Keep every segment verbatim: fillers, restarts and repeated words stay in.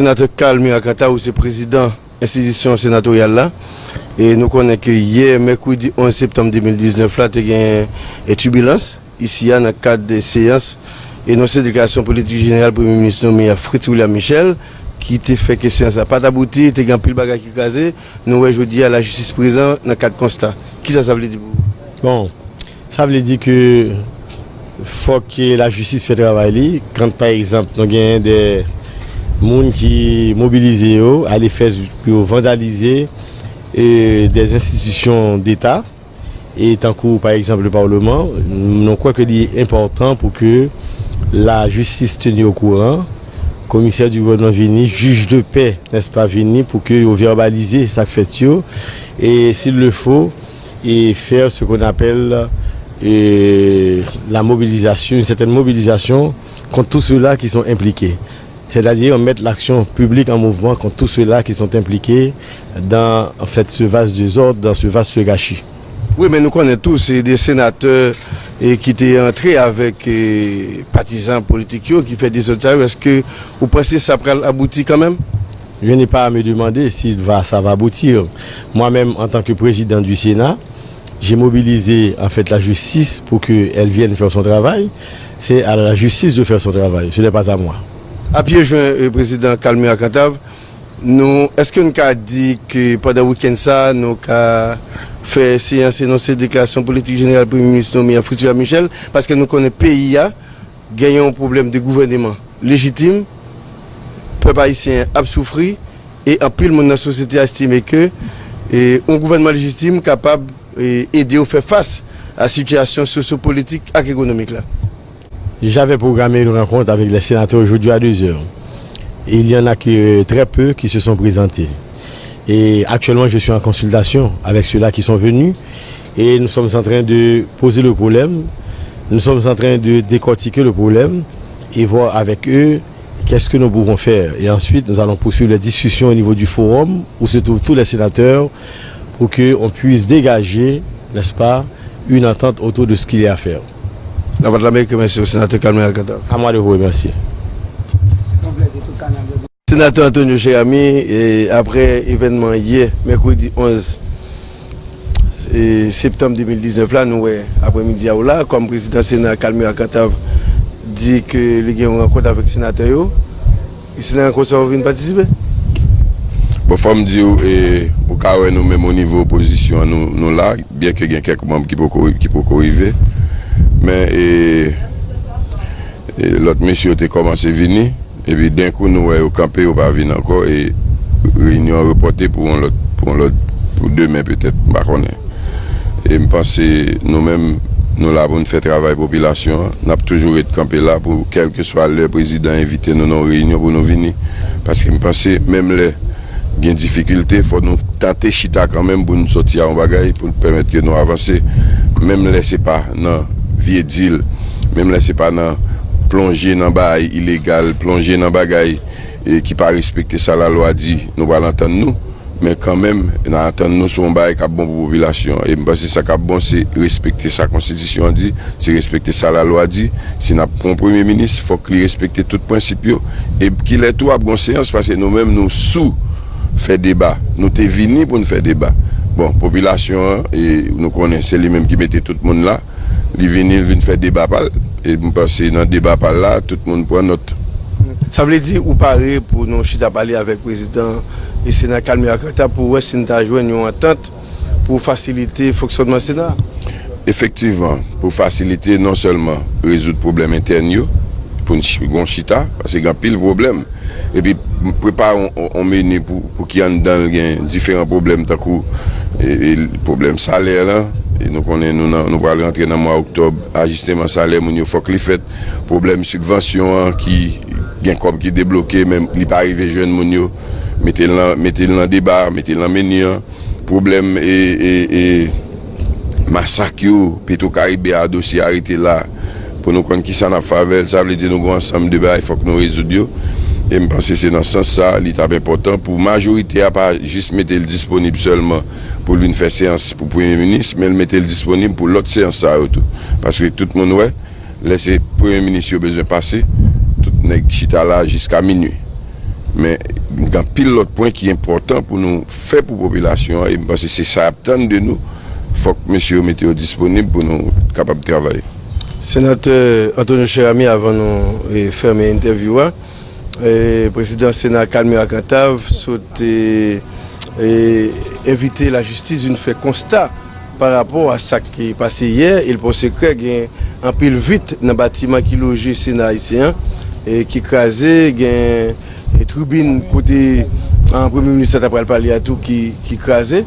Senatè Carl Murat Cantave, ou se prezidan enstitisyon senatoryal la. E nou konnen ke yè, mèkredi onz septanm de mil diznèf la, te gen, e, tibilans isi a nan kad de seyans enonse deklarasyon politik jeneral Premye Minis nonmen an Fritz William Michel, ki te fè ke seyans la pa t abouti, te gen anpil bagay ki kraze. Nou wè jodi a lajistis prezan nan kad konsta. Kisa sa vle di pou ou? Bon, sa vle di ke fòk ke lajistis fè travay li. Kan, pa egzanp, nou genyen de moun ki mobilize yo, ale fè pou yo vandalize, e, de enstitisyon deta, e tankou, pa egzanp, le Parlement, nou kwè ke li enpòtan pou ke lajistis teni okouran, komisè di gouvènman vini, jij de pè, nèspa, vini pou ke yo vèbalize sa k fèt yo, e, s'il le faut, et faire ce qu'on appelle, euh, la mobilisation, une certaine mobilisation contre tous ceux-là qui sont impliqués. C'est-à-dire mettre l'action publique en mouvement contre tous ceux-là qui sont impliqués dans, en fait, ce vaste désordre, dans ce vaste gâchis. Wi, men nou konnen tou, se de senatè, e, ki te antre avèk, e, patizan politik yo ki fè dezòd sa yo. Èske ou panse sa pral abouti kanmenm? Je n'ai pas à me demander si va, ça va aboutir. Moi-même, en tant que président du Sénat, j'ai mobilisé en fait la justice pour qu'elle vienne faire son travail. C'est à la justice de faire son travail, ce n'est pas à moi. A pye jwen, e, prezidan Carl Murat Cantave, nou, èske n ka di ke pandan wikenn sa a, nou ka fè seyans enonse deklarasyon politik jeneral Premye Minis nonmen an Fritz William Michel? Paske nou konnen peyi a gen yon pwoblèm de gouvèneman lejitim, pèp ayisyen an ap soufri, e anpil moun nan sosyete a estime ke, e, yon gouvènman lejitim kapab, e, ede yo fè fas a sitiyasyon sosyopolitik ak ekonomik la. J'avais programmé une rencontre avec les sénateurs aujourd'hui à deux heures. Et il y en a que très peu qui se sont présentés. Et actuellement, je suis en consultation avec ceux-là qui sont venus. Et nous sommes en train de poser le problème. Nous sommes en train de décortiquer le problème et voir avec eux qu'est-ce que nous pouvons faire. Et ensuite, nous allons poursuivre les discussions au niveau du forum où se trouvent tous les sénateurs pour qu'on puisse dégager, n'est-ce pas, une entente autour de ce qu'il y a à faire. Lavwadlamerik remèsye w, senatè Carl Murat Cantave. À moi de vous remercier. Senatè Antonio Cheramy, e, aprè evènman yè, mèkredi onz, e, septanm de mil diznèf la, nou wè aprèmidi a w la, kòm prezidan Sena, Carl Murat Cantave di ke li gen yon rankont avèk senatè yo. E se nan rankont sa w vin patisipe? Bon, fò m di w, e, ou ka wè nou menm o nivo opozisyon an, nou, nou la, byen ke gen kèk manm ki poko, ki poko rive. Men, e, e, lòt mesye yo te kòmanse vini, epi denkou nou wè yo kanpe, yo pa vin ankò, e reyinyon an repòte pou yon lòt, pou yon lòt, pou demen petèt, m pa konnen. E m panse nou menm, nou la pou n fè travay popilasyon an. N ap toujou ret kanpe la pou kèlkeswa lè prezidan envite nou nan yon reyinyon pou nou vini. Paske m panse menm lè gen difikilte, fò nou tante chita kanmenm pou n sòti a yon bagay pou n pèmèt ke nou avanse. Menm lè se pa nan vye dil, menm lè se pa nan plonje nan bagay ilegal, plonje nan bagay, e, ki pa respekte sa lalwa di, nou pral antann nou. Men kanmenm, n a atann nou sou yon bagay k ap bon pou popilasyon an. E m panse sa k ap bon, se respekte sa konstitisyon an di, se respekte sa lalwa di. Si n ap pran yon premye minis, fòk li respekte tout prensip yo. E kilè tou ap gen yon seyans, paske nou menm, nou sou fè deba. Nou te vini pou n fè deba. Bon, popilasyon an, e nou konnen se li menm ki mete tout moun la. Li vini, li vin fè deba pa l. E m panse nan deba pa l la, tout moun pran nòt. Sa vle di ou pare pou nou chita pale avèk prezidan e Sena Carl Murat Cantave pou wè si n ta jwenn yon antant pou fasilite fonksyònman Sena a? Efektivman, pou fasilite non sèlman rezoud pwoblèm entèn yo, pou n ch-, gon chita, paske gen anpil pwoblèm. Epi, m prepare on, on, on meni pou, pou ki anndan l gen diferan pwoblèm, tankou, e, e, pwoblèm salè lan. E nou konnen nou nan, nou pral rantre nan mwa oktòb, ajisteman salè moun yo fòk li fèt. Pwoblèm sibvansyon an, ki gen kòb ki debloke, men li pa rive jwenn moun yo. Mete l nan, mete l nan deba, mete l nan meni an. Pwoblèm, e, e, e, masak yo, Petwokaribe a, dosye a rete la. Pou nou konn kisa n ap fè avè l, sa vle di nou gen yon ansanm de bagay fòk nou rezoud yo. E m panse se nan sans sa, li t ap enpòtan pou majorite a pa jis mete l disponib sèlman pou l vin fè seyans pou premye minis, men l mete l disponib pou lòt seyans sa yo tou. Paske tout moun wè, lè se premye minis yo bezwen pase, tout nèg chita la jiska minui. Men, gen anpil lòt pwen ki enpòtan pou nou fè pou popilasyon an, e m panse se sa y ap tann de nou. Fòk mesye yo mete yo disponib pou nou kapab travay. Senatè Antonio Cheramy, avan nou, e, fèmen entèvyou a, e, prezidan Sena Calmera Cantave sot, e, e, envite lajistis vin fè konsta pa rapò a sa k pase yè, e l pa yon sekrè, gen anpil vit nan batiman ki loje Sena ayisyen an, e ki kraze, gen, e, tribin kote, a, premye minis la ta pral pale a tou ki, ki kraze.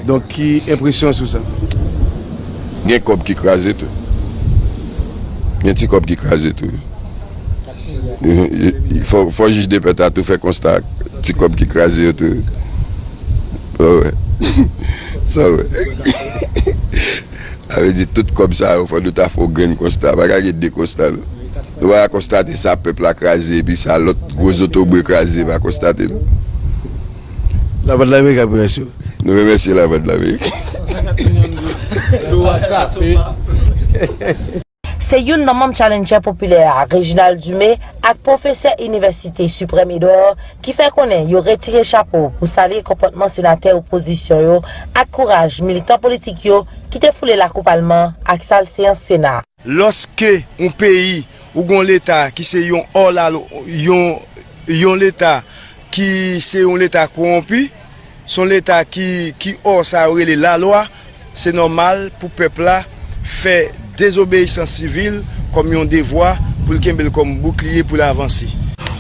Donk, ki enpresyon sou sa? Gen kòb ki kraze tou. Gen ti kòb ki kraze tou. Fò, fò jij de pè ta tou fè konsta ti kòb ki kraze yo tou. Sa wè. Sa wè. Sa vle di tout kòb sa yo, fò nou ta fè yon grenn konsta. Pa ka gen de konsta, non. Nou pa ka konstate sa pèp la kraze, epi sa lòt gwo zotobre kraze, pa konstate, non. Lavwadlamerik ap remèsye w. Nou remèsye Lavwadlamerik. Se youn nan manm Challenger popilè a, Reginald Dumé, ak pwofesè Inivèsite Suprême Édouard, ki fè konnen yo retire chapo pou salye konpòtman senatè opozisyon yo ak kouraj militan politik yo ki te foule lakou palman ak sal seyans Sena. Lòske yon peyi ou gon leta ki se yon hors la loi, yon, yon leta ki se yon leta kowonpi, se yon leta ki, ki hors sa yo rele lalwa, se nòmal pou pèp la fè dezobeyisans sivil kòm yon devwa pou l kenbe l kòm boukliye pou l avanse.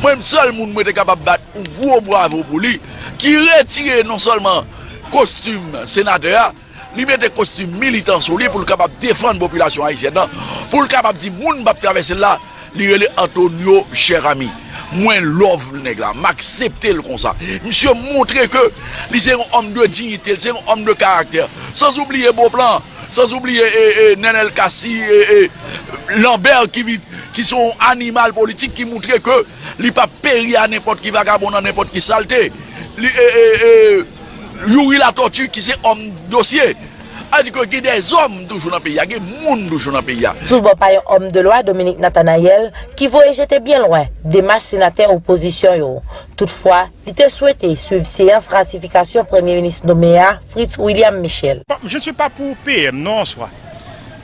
Mwen menm sèl moun mwen te kapab bat yon gwo bravo pou li, ki retire non sèlman kostim senatè a, li mete kostim militan sou li pou l kapab defann popilasyon ayisyèn nan, pou l kapab di moun p ap travèse l la, li rele Antonio Cheramy. Mwen love nèg la, m aksepte l konsa. Misye montre ke li se yon homme de dignité, li se yon homme de caractère. Sans oublier Beauplan, sans oublier, e, e, Nenel Cassy, e, e, Lambert ki vin, ki se yon animal politik ki montre ke li p ap peri a nenpòt ki vagabon nan nenpòt ki salte. Li, e, e, e, Youri Latortue ki se homme dossier. A di ke gen dèzòm toujou nan peyi a, gen moun toujou nan peyi a. Sou bò pa yon homme de loi, Dominique Nathanaël, ki voye jete byen lwen demach senatè opozisyon yo. Toutfwa, li te swete swiv seyans ratifikasyon premye minis nome a, Fritz William Michel. Bon, je ne suis pas pour P M, non, en soi.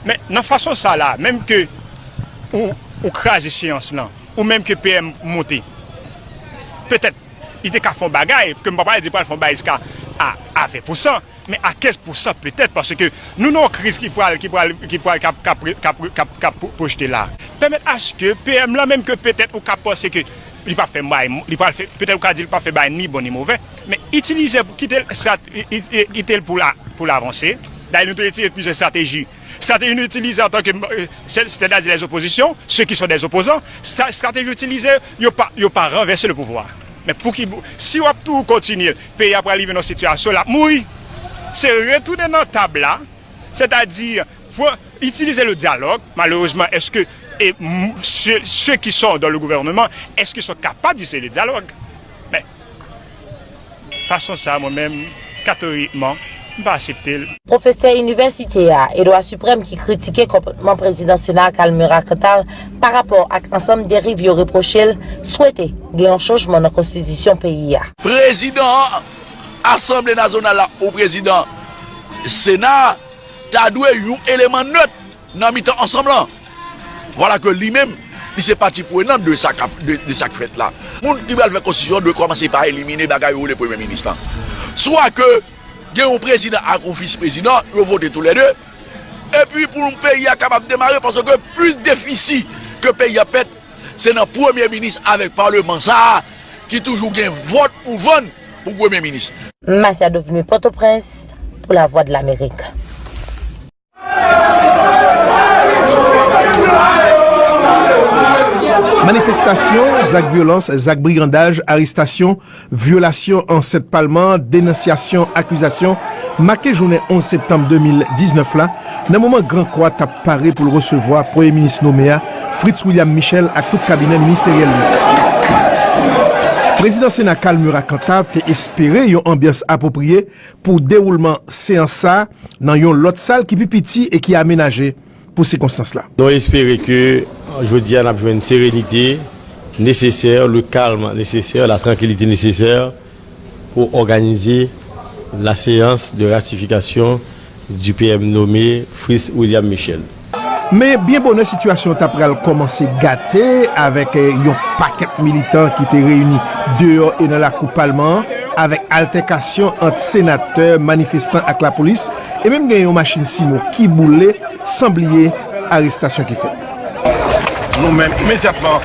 Men nan fason sa la, menm ke ou, ou kraze seyans lan, ou menm ke P M monte, petèt li te ka fè yon bagay, ke m pa pral di pral fè yon bagay jiska a, a ven pousan, men a kenz pousan petèt, paske nou nan yon kriz ki pral, ki pral, ki pral, k ap, k ap, k ap, k ap, k ap pwojte la. Pèmèt aske P M lan, menm ke petèt ou ka panse ke li p ap fè yon bagay, li pral fè, petèt ou ka di li p ap fè bagay ni bon ni movè, men itilize l pou kite l strat-, i-, i-, i-, kite l pou la, pou l avanse. Dayè, nou te itilize plizyè estrateji. Estrateji nou itilize antanke, e, sè-, sètadi lèzopozisyon, ceux qui sont des opposants, sa, estrateji nou itilize, yo pa, yo pa ranvèse le pouvwa. Men pou ki bou-, si w ap toujou kontinye, peyi a pral rive nan sitiyasyon l ap mouri. Se retounen nan tab la, sètadi pran, itilize le dyalòg. Malerezman, èske, e, m-, ceux, ceux qui sont dans le gouvernement, est-ce qu'ils sont capables d'utiliser le dialogue? Men, fason sa, mwen menm, kategorikman, m pa aksepte l. Pwofesè inivèsite a, Edwa Suprême, ki kritike konpòtman prezidan Sena a, Calmera Cantave, pa rapò ak ansanm deriv yo repwoche l, swete gen yon chanjman nan konstitisyon peyi a. Prezidan Asanble Nasyonal la ou prezidan Sena a ta dwe yon eleman nèt nan mitan ansanm lan. Vwala ke li menm, li se pati prenan de sa k ap, de, de sa k fèt la. Moun ki pral fè konstitisyon dwe kòmanse pa elimine bagay yo rele premye minis lan. Swa ke gen yon prezidan ak yon vis prezidan, yo vote toulède, epi pou peyi a kapab demare, paske plis defisi ke peyi a pèd, se nan premye minis avèk paleman sa a ki toujou gen vòt ou vann pou premye minis. Marcia Dovime, Pòtoprens, pou Lavwadlamerik. Manifestasyon, zak vyolans, zak brigandaj, arestasyon, vyolasyon ansent palman, denonsyasyon, akizasyon, make jounen onz septanm de mil diznèf la, nan moman Gran Kwa t ap pare pou l resevwa premye minis nome a, Fritz William Michel, ak tout kabinè ministeryèl li. Prezidan Sena Calmera Cantave te espere yon anbyans apwopriye pou dewoulman seyans sa a nan yon lòt sal ki pi piti e ki amenaje pou sikonstans la. Nou espere ke jodi a n ap jwenn serenite, Nécessaire, le calme nécessaire, la tranquillité nécessaire pour organiser la séance de ratification du P M nommé Fritz William Michel. Men byen bonè sitiyasyon an ta pral kòmanse gate avèk yon pakèt militan ki te reyini deyò e nan lakou palman an avèk altèkasyon ant senatè, manifestan ak lapolis e menm gen yon machin simo ki boule san bliye arestasyon ki fèt. Nou menm imedyatman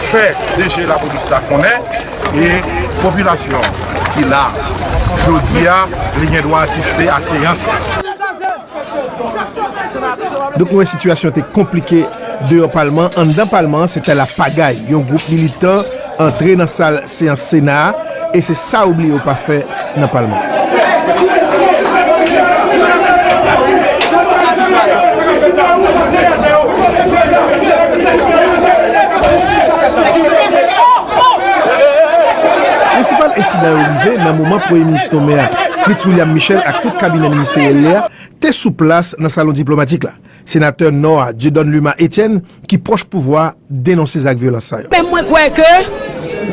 fè D G lapolis la konnen e popilasyon ki la jodi a li gen dwa asiste a seyans la. Donk nou wè sitiyasyon te konplike deyò palman, anndan palman an se tè lapagay, yon gwoup militan antre nan sal seyans Sena a e se sa yo bliye yo pa fè nan palman. Prensipal ensidan yo rive nan moman premye minis nonmen an, Fritz William Michel ak tout kabinè ministeryèl li a te sou plas nan salon diplomatik la. Senatè Nò a, Dieudonne Luma Etienne, ki pwòch pouvwa a, denonse zak vyolans sa yo. Men mwen kwè ke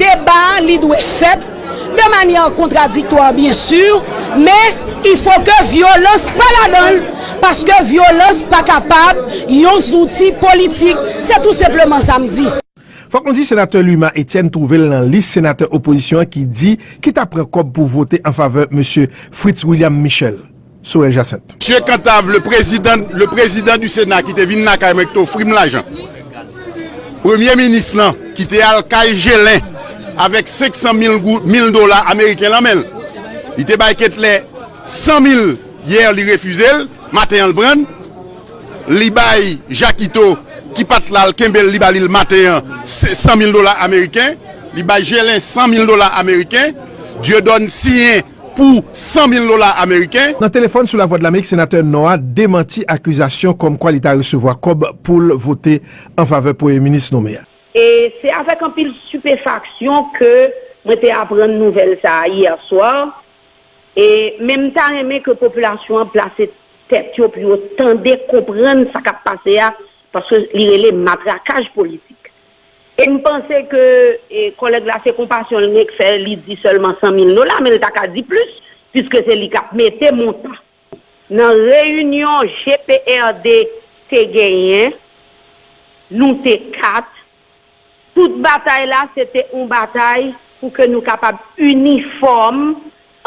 deba a li dwe fèt de manyè kontradiktwa byen si, men il faut que vyolans pa ladan l, paske vyolans pa kapab yon zouti politik. Se tou senpleman sa m di. Fòk nou di senatè Luma Etienne twouve l nan lis senatè opozisyon an ki di ki ta pran kòb pou vote an favè mesye Fritz William Michel. Sorel Jacinthe. Msye Cantave, le président, le président du Sénat ki te vin lakay mwen ki te ofri m lajan. Premye minis lan ki te al kay Gelin avèk senk san mil gou- mil dola ameriken lan men l. Li te bay Ketler san mil yè, li refize l, maten an l pran l. Li bay Jakito ki pa t la, l kenbe l, li ba li l maten an, se- san mil dola ameriken. Li bay Gelin san mil dola ameriken. Dieudonne siyen pou san mil dola ameriken. Nan telefòn sou Lavwadlamerik, senatè Nò a demanti akizasyon kòmkwa li ta resevwa kòb pou l vote an favè premye minis nonmen an. E se avèk anpil stipefaksyon ke mwen te aprann nouvèl sa a yè swa. E, men m ta renmen ke popilasyon an plase tèt yo pou yo tande, konprann sa k ap pase a, paske li rele matrakaj politik. E m panse ke e, kòlèg la se konpasyon l gen k fè li di sèlman san mil dola, men l ta ka di plis, piske se li k ap mete montan. Nan reyinyon G P R D te genyen, nou te kat, tout batay la se te yon batay pou ke nou kapab inifòm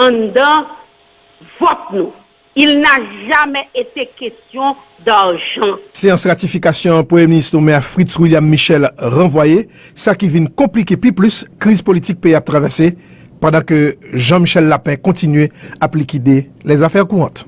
anndan vòt nou. Il n'a jamais été question d'argent. Seyans ratifikasyon premye minis nonmen a Fritz William Michel ranvwaye, sa ki vin konplike pi plis kriz politik peyi a ap travèse, pandan ke Jean Michel Lapin kontinye ap likide lèzafè kourant.